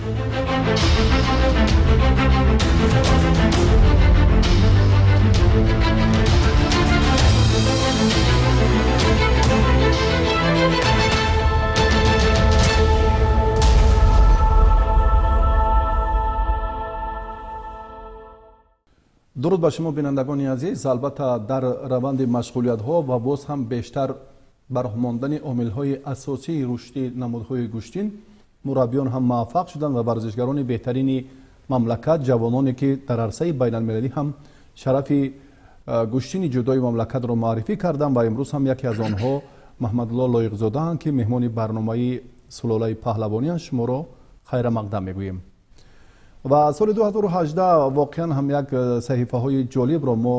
Дуруд ба шумо, бинандагони азиз. Албатта, дар раванди машғулиятҳо ва боз ҳам бештар бароҳ мондани омилҳои асосии рушди намудҳои гӯштин мураббиён ҳам муваффақ шуданд ва варзишгарони беҳтарини мамлакат, ҷавононе ки дар арсаи байналмилалӣ ҳам шарафи гӯштини ҷудои мамлакатро муаррифӣ карданд, ва имрӯз ҳам яке аз онҳо Маҳмадулло Лоиқзодаанд, ки меҳмони барномаи Сулолаи паҳлавонианд. Шуморо хайрамақдам мегӯем. Ва соли 2018 воқеан ҳам як саҳифаҳои ҷолибро мо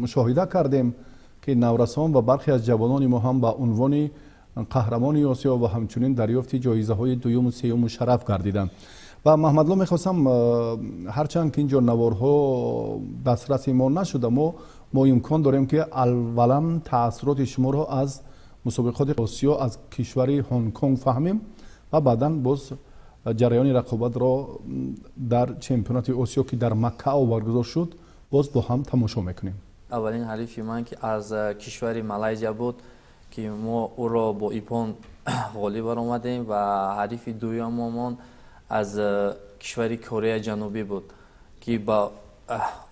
мушоҳида кардем, ки наврасон ва бархе аз ҷавонони мо ҳам ба унвони қаҳрамони Осиё ва ҳамчунин дарёфти ҷоизаҳои дуюму сеюму шараф гардиданд. Ва, Маҳмадло, мехостам, ҳарчанд ки инҷо наворҳо дастраси мо нашуда, мо имкон дорем, ки аввалан таассуроти шуморо аз мусобиқоти Осиё аз кишвари Ҳонконг фаҳмем ва баъдан боз ҷараёни рақобатро дар чемпионати Осиё, ки дар Макао баргузор шуд, боз бо ҳам тамошо мекунем. Аввалин ҳарифи ман, ки аз кишвари Малайзия буд, ки мо ӯро бо иппон ғолиб баромадем, ва ҳарифи дуюмамон аз кишвари Кореяи Ҷанубӣ буд, ки ба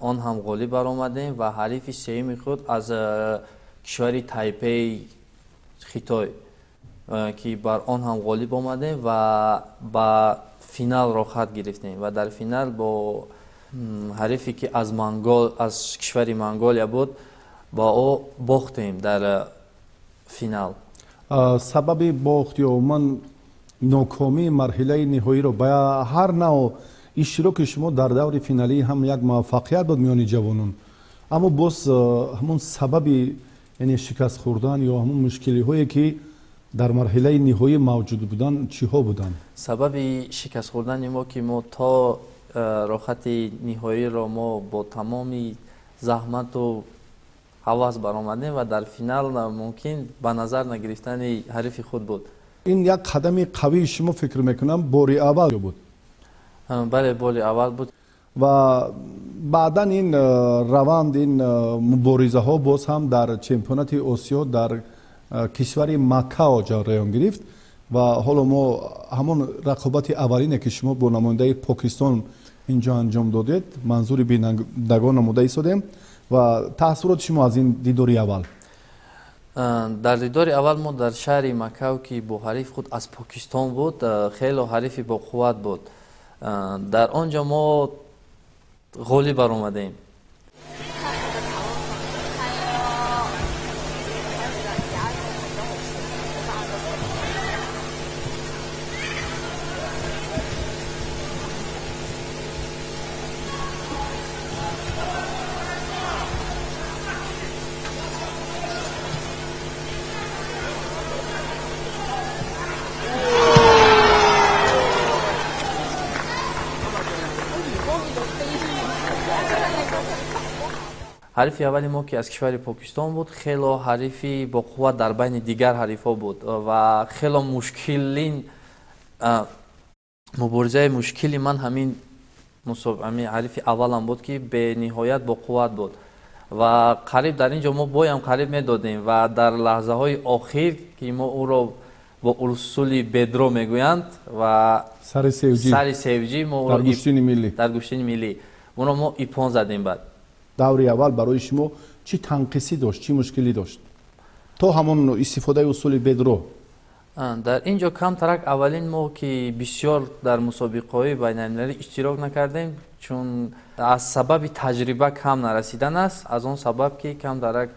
он ҳам ғолиб баромадем, ва ҳарифи сеюми худ аз кишвари Тайпеи Хитой, ки бар он ҳам ғолиб омадем ва ба финал роҳхат гирифтем. Ва дар финал бо ҳарифе, ки аз кишвари Монголия буд, ба ӯ бохтем дар финал. Сабаби бохт ё умуман нокомии марҳилаи ниҳоиро, ба ҳар навъ иштироки шумо дар даври финалӣ ҳам як муваффақият буд миёни ҷавонон, аммо боз ҳамон сабаби, яъне шикаст хӯрдан ё ҳамон мушкилиҳое, ки дар марҳилаи ниҳоӣ мавҷуд буданд, чиҳо буданд? Сабаби шикаст хӯрдани мо, ки мо то роҳхати ниҳоиро мо бо тамоми заҳмату ҳавас баромадем ва дар финал мумкин ба назар нагирифтани ҳарифи худ буд. Ин як қадами қавии шумо, фикр мекунам, бори аввал буд. Бале, бори аввал буд. Ва баъдан ин раванд, ин муборизаҳо боз ҳам дар чемпионати Осиё дар кишвари Макао ҷараён гирифт. Ва ҳоло мо ҳамон рақобати аввалине, ки шумо бо намояндаи Покистон инҷо анҷом додед, манзури бинандагон намуда истодем. Ва таассуроти шумо аз ин дидори аввал? Дар дидори аввал мо дар шаҳри Макао, ки бо ҳариф худ аз Покистон буд, хело ҳарифи боқувват буд, дар он ҷо мо ғолиб баромадем. Ҳарифи аввали мо, ки аз кишвари Покистон буд, хело ҳарифи боқувват дар байни дигар ҳарифҳо буд ва хело мушкилин муборизаи мушкили ман ҳамин ҳарифи аввалам буд, ки бениҳоят боқувват буд ва қариб дар ин ҷо мо боям қариб медодем. Ва дар лаҳзаҳои охир, ки мо ӯро бо усули бедро мегӯянд ва сари севҷӣ. Сари севҷӣ мо дар гӯштини миллӣ. Дар гӯштини миллӣ ӯро мо иппон задем. Баъд Даври аввал барои шумо чӣ танқисӣ дошт, чӣ мушкилӣ дошт то ҳамон истифодаи усули бедро? Дар ин ҷо камтарак аввалин мо, ки бисёр дар мусобиқаҳои байналмилалӣ иштирок накардем, чун аз сабаби таҷриба кам нарасидан аст. Аз он сабаб, ки камтарак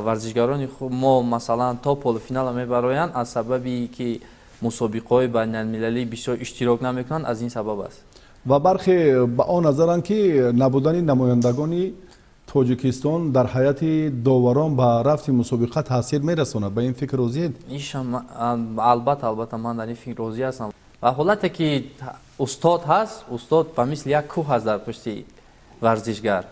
варзишгарони мо, масалан, то полуфинала мебароянд, аз сабаби ки мусобиқаҳои байналмилалӣ бисёр иштирок намекунанд, аз ин сабаб аст. Ва бархе ба он назаранд, ки набудани намояндагони Тоҷикистон дар ҳайати доварон ба рафти мусобиқа таъсир мерасонад. Ба ин фикр розиед? Албатта, албатта, ман дар ин фикр розӣ ҳастам. Ва ҳолате ки устод ҳаст, устод ба мисли як кӯҳ ҳаст дар пушти варзишгар.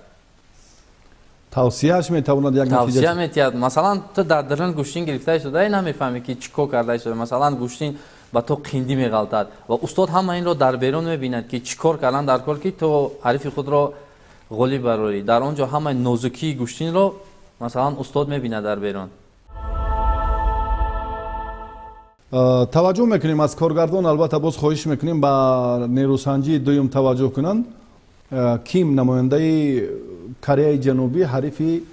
Тавсияаш метавонад як тавсия метиҳад. Масалан, ту дар дарун гӯштин гирифта истодаи, намефаҳмӣ, ки чӣ кор карда истода. Масалан, гӯштин Ба то қиндӣ меғалтад ва устод ҳама инро дар берун мебинад, ки чӣ кор кардан дар кор, ки то ҳарифи худро ғолиб барорӣ. Дар он ҷо ҳамаи нозукии гӯштинро, масалан, устод мебинад дар берун. Таваҷҷӯҳ мекунем аз коргардон, албатта, боз хоҳиш мекунем, ба нерӯсанҷии дуюм таваҷҷӯҳ кунанд. Ким, намояндаи Кореяи Ҷанубӣ, ҳарифи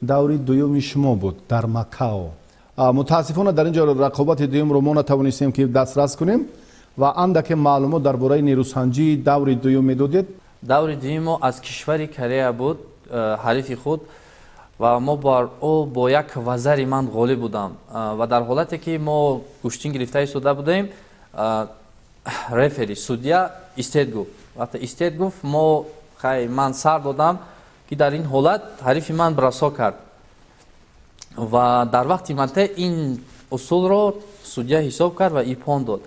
даври дуюми шумо буд дар Макао. Мутаассифона, дар ин ҷо рақобати дуюмро мо натавонистем, ки дастрас кунем, ва андаке маълумот дар бораи нерӯсанҷии даври дуюм медодед. Даври дуюм мо аз кишвари Корея буд ҳарифи худ, ва мо бар ӯ бо як вазари ман ғолиб будам. Ва дар ҳолате ки мо гӯштин гирифта истода будем, рефери, судья истед гуфт. Вақте истед гуфт, мо хай, ман сар додам, ки дар ин ҳолат ҳарифи ман бросок кард, ва дар вақти мате ин усулро судья ҳисоб кард ва иппон дод.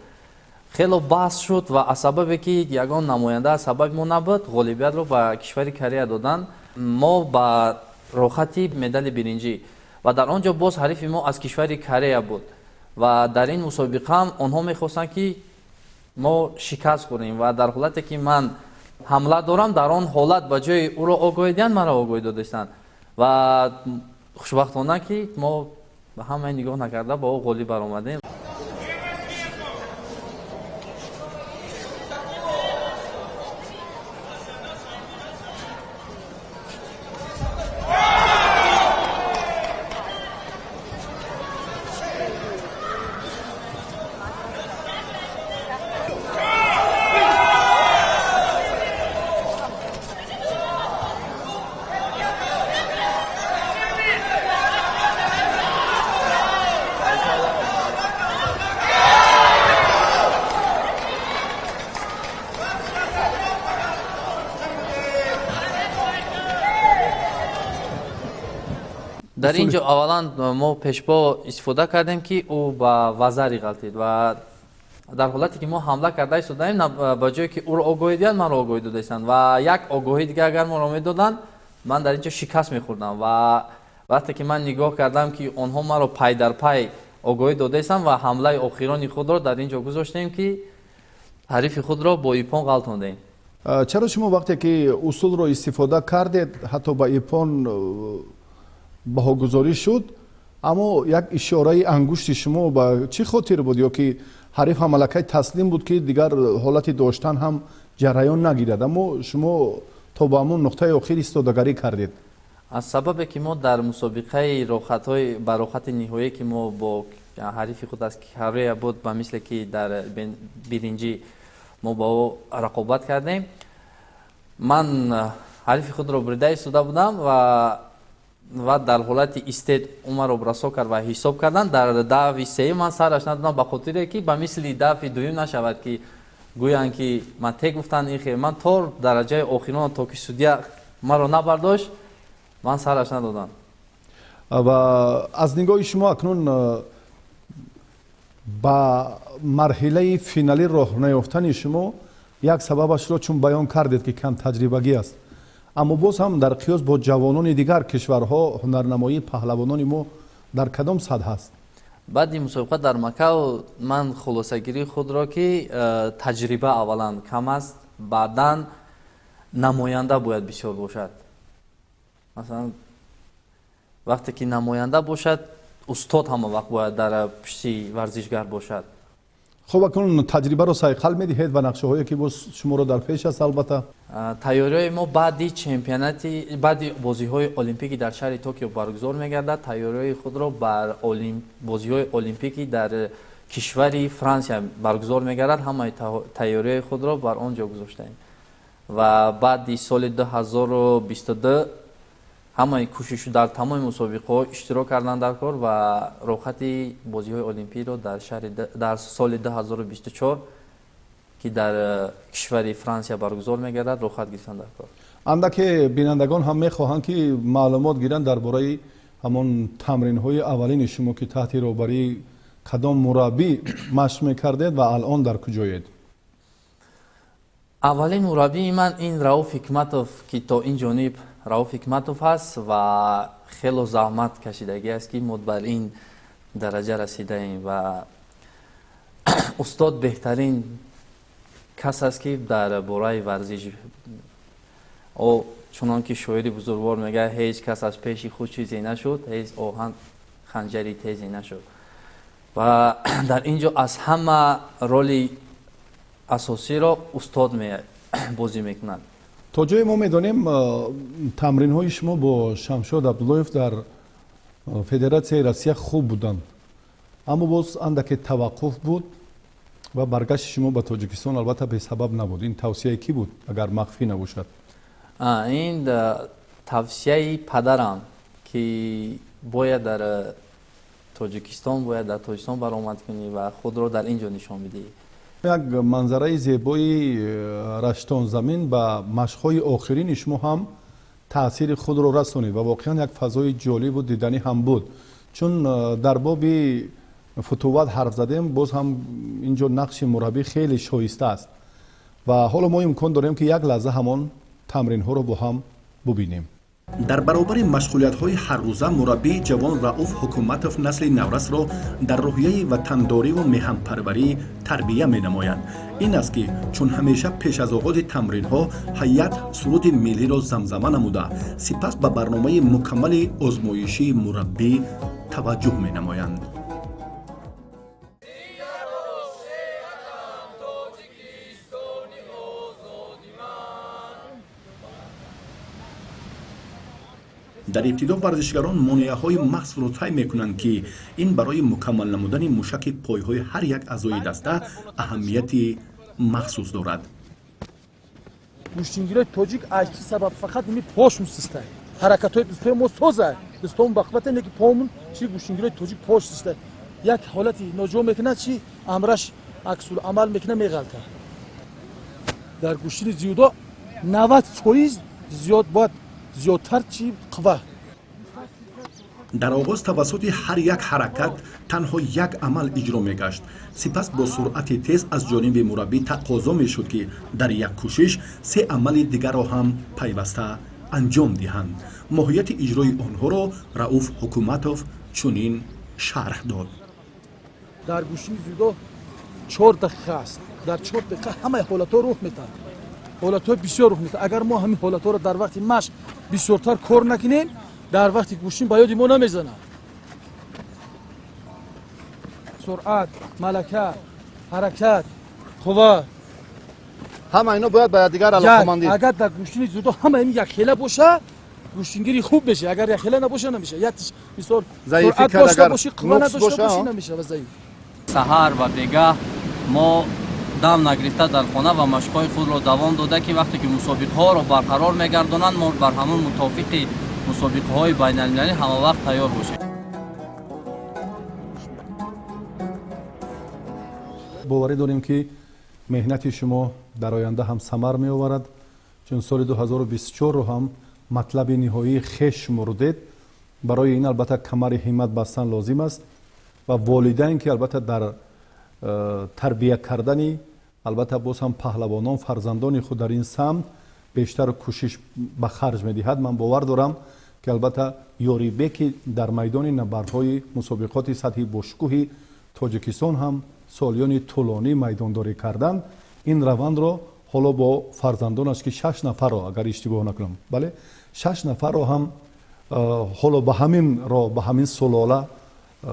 Хело баҳс шуд, ва аз сабабе ки ягон намоянда аз сабаби мо набуд, ғолибиятро ба кишвари Корея доданд. Мо ба рохати медали биринҷӣ, ва дар он ҷо боз ҳарифи мо аз кишвари Корея буд, ва дар ин мусобиқаам онҳо мехостанд, ки мо шикаст хӯрем. Ва дар ҳолате ки ман ҳамла дорам, дар он ҳолат ба ҷои ӯро огоҳӣ диҳанд, маро огоҳӣ додастанд, ва хушбахтона, ки мо ба ҳамаи нигоҳ накарда, ба ӯ ғолиб баромадем. Дар ин ҷо аввалан мо пешпо истифода кардем, ки ӯ ба вазари ғалтид, ва дар ҳолате ки мо ҳамла карда истодаем, ба ҷое ки ӯро огоҳӣ диҳанд, маро огоҳӣ додаистанд. Ва як огоҳии дига агар моро медоданд, ман дар ин ҷо шикаст мехӯрдам. Ва вақте ки ман нигоҳ кардам, ки онҳо маро пай дар пай огоҳӣ додаистанд, ва ҳамлаи охирони худро дар ин ҷо гузоштем, ки ҳарифи худро бо иппон ғалтондем. Чаро шумо вақте ки усулро истифода кардед, ҳатто ба иппон баҳогузорӣ шуд, аммо як ишораи ангушти шумо ба чӣ хотир буд? Ё ки ҳариф ҳам аллакай таслим буд, ки дигар ҳолати доштан ҳам ҷараён нагирад, аммо шумо то ба ҳамон нуқтаи охир истодагарӣ кардед? Аз сабабе ки мо дар мусобиқаи рохатҳои ба рохати ниҳоӣ, ки мо бо ҳарифи худ аз Корея буд, ба мисле ки дар биринҷӣ мо ба ӯ рақобат кардем, ман ҳарифи худро бурида истода будам, ва дар ҳолати истед ӯ бросок кард ва ҳисоб кардан. Дар дафъи сеюм ман сараш надодам, ба хотире ки ба мисли дафъи дуюм нашавад, ки гӯянд, ки ман те гуфтанд ин хел. Ман то дараҷаи охирон, то ки судья маро набардошт, ман сараш надодам. Ва аз нигоҳи шумо, акнун ба марҳилаи финалӣ роҳ наёфтани шумо як сабабашро чун баён кардед, ки камтаҷрибагӣ аст, аммо боз ҳам дар қиёс бо ҷавонони дигар кишварҳо ҳунарнамоии паҳлавонони мо дар кадом сатҳ аст? Баъди мусобиқа дар Макао ман хулосагирии худро, ки таҷриба аввалан кам аст, баъдан намоянда бояд бисёр бошад. Масалан, вақте ки намоянда бошад, устод ҳама вақт бояд дар пушти варзишгар бошад. Хуб, акнун таҷрибаро сайқал медиҳед ва нақшаҳое ки боз шуморо дар пеш аст, албатта? Тайёриҳои мо баъди чемпионати, баъди бозиҳои олимпикӣ дар шаҳри Токио баргузор мегардад, тайёриҳои худро бар бозиҳои олимпикӣ дар кишвари Франсия баргузор мегардад, ҳамаи тайёриҳои худро бар он ҷо гузоштаем, ва баъди соли 2022 ҳамаи кӯшишу дар тамоми мусобиқаҳо иштирок кардан дар кор ва рохати бозиҳои олимпиро дар шаҳри дар соли 2024, ки дар кишвари Франсия баргузор мегардад, рохат гирифтан дар кор. Андаке бинандагон ҳам мехоҳанд, ки маълумот гиранд дар бораи ҳамон тамринҳои аввалини шумо, ки таҳти роҳбарии кадом мураббӣ машқ мекардед ва алон дар куҷоед. Аввалин мураббии ман ин Рауф Ҳикматов, ки то ин ҷониб Рауф Ҳикматов ҳаст ва хело заҳмат кашидагӣ аст, ки мо бар ин дараҷа расидаем, ва Устод беҳтарин кас аст, ки дар бораи варзиш, о чунон ки шоири бузургвор мегӯяд: «Ҳеҷ кас аз пеши худ чизе нашуд, ҳеҷ оҳан ханҷари тезе нашуд». Ва дар ин ҷо аз ҳама роли асосиро устод бозӣ мекунад. То ҷое мо медонем, тамринҳои шумо бо Шамшод Абдуллоев дар Федератсияи Россия хуб буданд, аммо боз андаке таваққуф буд ва баргашти шумо ба Тоҷикистон албатта бесабаб набуд. Ин тавсияи кӣ буд, агар махфӣ набошад? Ин тавсияи падарам, ки бояд дар Тоҷикистон, бояд дар Тоҷикистон баромад кунӣ ва худро дар ин ҷо нишон бидиҳӣ. Як манзараи зебои Раштон замин ба машқҳои охирини шумо ҳам таъсири худро расонид ва воқеан як фазои ҷолибу диданӣ ҳам буд. Чун дар боби футуват ҳарф задем, боз ҳам ин ҷо нақши мураббӣ хеле шоиста аст ва ҳоло мо имкон дорем, ки як лаҳза ҳамон тамринҳоро бо ҳам бубинем. Дар баробари машғулиятҳои ҳаррӯза мураббии ҷавон Рауф Ҳукуматов насли наврасро дар рӯҳияи ватандориву меҳанпарварӣ тарбия менамояд. Ин аст, ки чун ҳамеша пеш аз оғози тамринҳо ҳайат суруди миллиро замзама намуда, сипас ба барномаи мукаммали озмоишии мураббӣ таваҷҷӯҳ менамоянд. Дар ибтидо варзишгарон монеаҳои махсусро тай мекунанд, ки ин барои мукаммал намудани мушаки пойҳои ҳар як аъзои даста аҳамияти махсус дорад. Гӯштингирои тоҷик аз чӣ сабаб фақат ими пошун систай? Ҳаракатҳои дӯстои мо соза, дӯстомон бақуввате, не ки помун чи. Гӯштингирои тоҷик пош систай, як ҳолати ноҷо мекунад, чи амраш аксуламал мекунад, меғалта. Дар гӯштини дзюдо 90% зиёд бояд зиёдтар чи қувва. Дар оғоз тавассути ҳар як ҳаракат танҳо як амал иҷро мегашт. Сипас бо суръати тез аз ҷониби мураббӣ тақозо мешуд, ки дар як кӯшиш се амали дигарро ҳам пайваста анҷом диҳанд. Моҳияти иҷрои онҳоро Рауф Ҳукуматов чунин шарҳ дод. Дар гӯштини дзюдо 4 дақиқа аст. Дар 4 дақиқа ҳамаи ҳолатҳо рух метаҳад, ҳолатҳои бисёр рух метаҳад. Агар мо ҳамин ҳолатҳоро дар вақти машқ бисёртар кор накунем, дар вақти гӯштин ба ёди мо намезанад. Суръат, малака, ҳаракат, қувва. Ҳама ино бояд ба якдигар алоқамандӣ. Агар дар гӯштини дзюдо ҳама ин якхела боша, гӯштингири хуб меша. Агар якхела набоша, намеша. Як мисол, суръат дошта бошӣ, қувва надошта бошӣ, намешава, заиф. Саҳар ва бегаҳ мо дам нагирифта дар хона ва машқҳои худро давом дода, ки вақте ки мусобиқаҳоро барқарор мегардонанд, мо бар ҳамон мутобиқи мусобиқаҳои байналмилалӣ ҳамавақт тайёр бошем. Боварӣ дорем, ки меҳнати шумо дар оянда ҳам самар меоварад, чун соли 2024-ро ҳам матлаби ниҳоии хеш шумурдед. Барои ин албатта камари ҳиммат бастан лозим аст ва волидайн, ки албатта дар тарбия кардани албатта боз ҳам паҳлавонон, фарзандони худ дар ин самт бештар кӯшиш ба харҷ медиҳад. Ман бовар дорам, ки албатта Ёрибеки дар майдони набардҳои мусобиқоти сатҳи бошукӯҳи Тоҷикистон ҳам солиёни тӯлонӣ майдондорӣ карданд, ин равандро ҳоло бо фарзандонаш, ки шаш нафарро, агар иштибоҳ накунам, бале, шаш нафарро ҳам ҳоло ба ҳамин роҳ, ба ҳамин сулола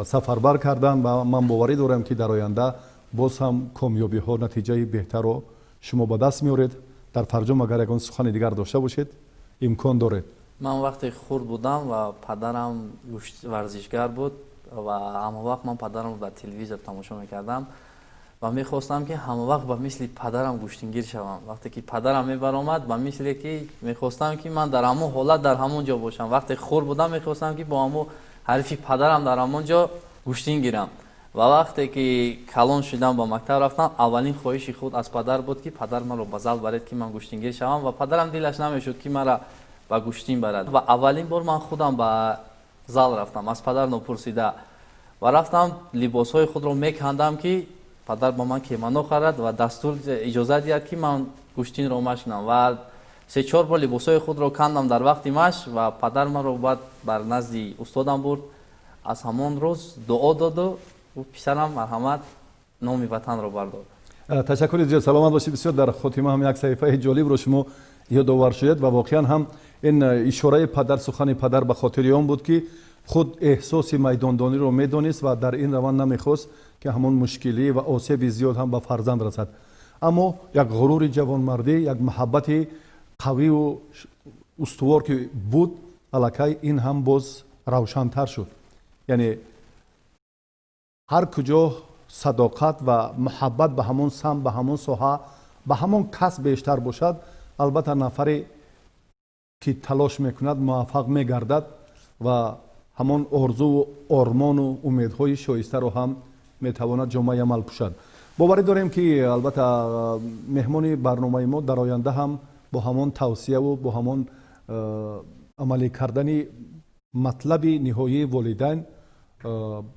сафарбар карданд. Ва ман боварӣ дорам, ки дар оянда боз ҳам комёбиҳо, натиҷаи беҳтарро шумо ба даст меоред. Дар фарҷом агар ягон сухани дигар дошта бошед, имкон доред. Ман вақте хурд будам ва падарам варзишгар буд ва ҳамавақт ман падарамро дар телевизор тамошо мекардам ва мехостам, ки ҳамавақт ба мисли падарам гӯштингир шавам. Вақте ки падарам мебаромад, ба мисле ки мехостам, ки ман дар ҳамон ҳолат, дар ҳамон ҷо бошам. Вақте хурд будам, мехостам, ки бо ҳамон ҳарифи падарам дар ҳамон ҷо гӯштин гирам. Ва вақте ки калон шудам, ба мактаб рафтам, аввалин хоҳиши худ аз падар буд, ки падар, маро ба зал баред, ки ман гӯштингир шавам. Ва падарам дилаш намешуд, ки мара ба гӯштин барад. Ва аввалин бор ман худам ба зал рафтам аз падар нопурсида ва рафтам, либосҳои худро мекандам, ки падар ба ман кимоно харад ва дастур, иҷозат диҳад, ки ман гӯштинро машқ кунам. Ва се-чор бор либосҳои худро кандам дар вақти машқ ва падар маро баъд бар назди устодам бурд. Аз ҳамон рӯз дуо доду гуфт: «Писарам, марҳамат». Номи ватанро бардорад. Ташаккури зиёд, саломат бошед. Бисёр дар хотима ҳам як саҳифаи ҷолибро шумо ёдовар шудед ва воқеан ҳам ин ишораи падар, сухани падар ба хотири он буд, ки худ эҳсоси майдондониро медонист ва дар ин раванд намехост, ки ҳамон мушкилӣ ва осеби зиёд ҳам ба фарзанд расад. Аммо як ғурури ҷавонмардӣ, як муҳаббати қавию устувор ки буд, аллакай ин ҳам боз равшантар шуд. Яъне ҳар куҷо садоқат ва муҳаббат ба ҳамон самт, ба ҳамон соҳа, ба ҳамон касб бештар бошад, албатта нафаре ки талош мекунад, муваффақ мегардад ва ҳамон орзуву ормону умедҳои шоистаро ҳам метавонад ҷомаи амал пӯшад. Боварӣ дорем, ки албатта меҳмони барномаи мо дар оянда ҳам бо ҳамон тавсияву бо ҳамон амалӣ кардани матлаби ниҳоии волидайн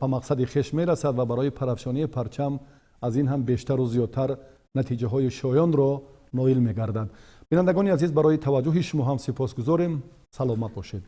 ба мақсади хеш мерасад ва барои парафшонии парчам аз ин ҳам бештару зиёдтар натиҷаҳои шоёнро ноил мегардад. Бинандагони азиз, барои таваҷҷӯҳи шумо ҳам сипосгузорем. Саломат бошед.